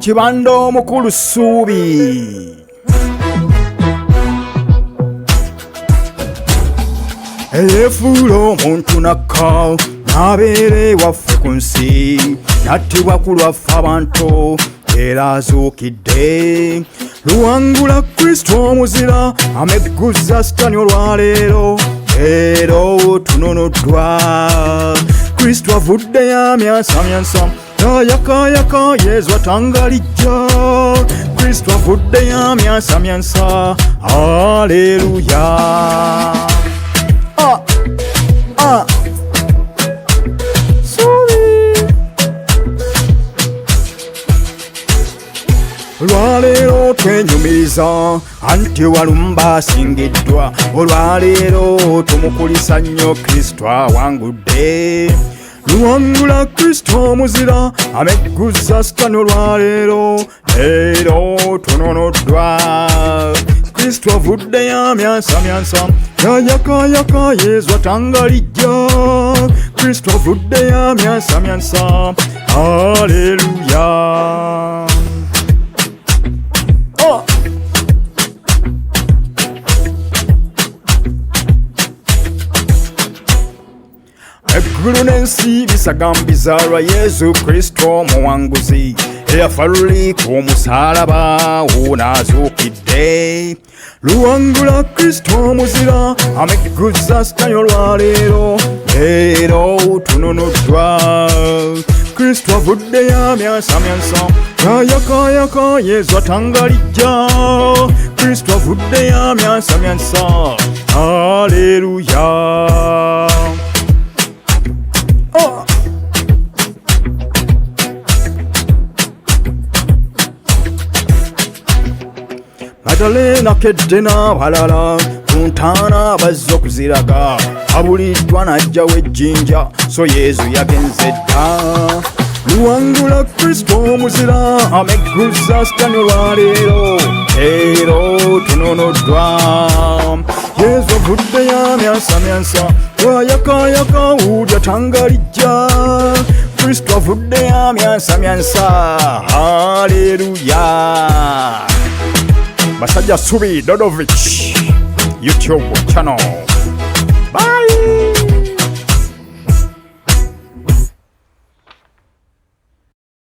Kibanda omukulu Ssuubi. Eyeefuula omuntu nakka n'abeera ewaffe ku nsi, n'attibwa ku lwaffe abantu, era azuukidde. Luwangula Kristo omuzira, amegguza Sitani olwaleero, leero tununuddwa. Kristo avuddeyo amyansamyansa, ayakayaka Yezu atangalijja. Kristo avuddeyo amyansamyansa, aleluya. Ah, ah. Olwaleero twenyumiriza anti walumba asingiddwa, olwaleero tumukulisa nnyo Kristo awangudde. Luwangula Kristo omuzira, amegguza Sitani olwaleero, leero tununuddwa. Kristo avuddeyo amyansamyansa, yayakayaka Yezu atangalijja. Kristo avuddeyo amyansamyansa, aleluya. Oh! Eggulu n'ensi bisagambiza lwa Yesu Kristo omuwanguzi, eyafa luli ku musaalaba wunaazuukidde. Luwangula Kristo omuzira, amegguza Sitani olwaleero, leero tununuddwa. Kristo avuddeyo amyansamyansa, ayakayaka Yezu atangalijja. Kristo avuddeyo amyansamyansa, aleluya. Oh! Madalena kedde n'abalala ku ntaana bazze okuziraga, abuliddwa n'ajjawo ejjinja, so Yezu yagenze dda. Luwangula Kristo omuzira, amegguza Sitani olwaleero, leero tununuddwa. Yezu avuddeyo amyansamyansa, ayakayaka wulya tangalijja. Kristo avuddeyo amyansamyansa, aleluya. Basajja Subi Dodovich YouTube channel.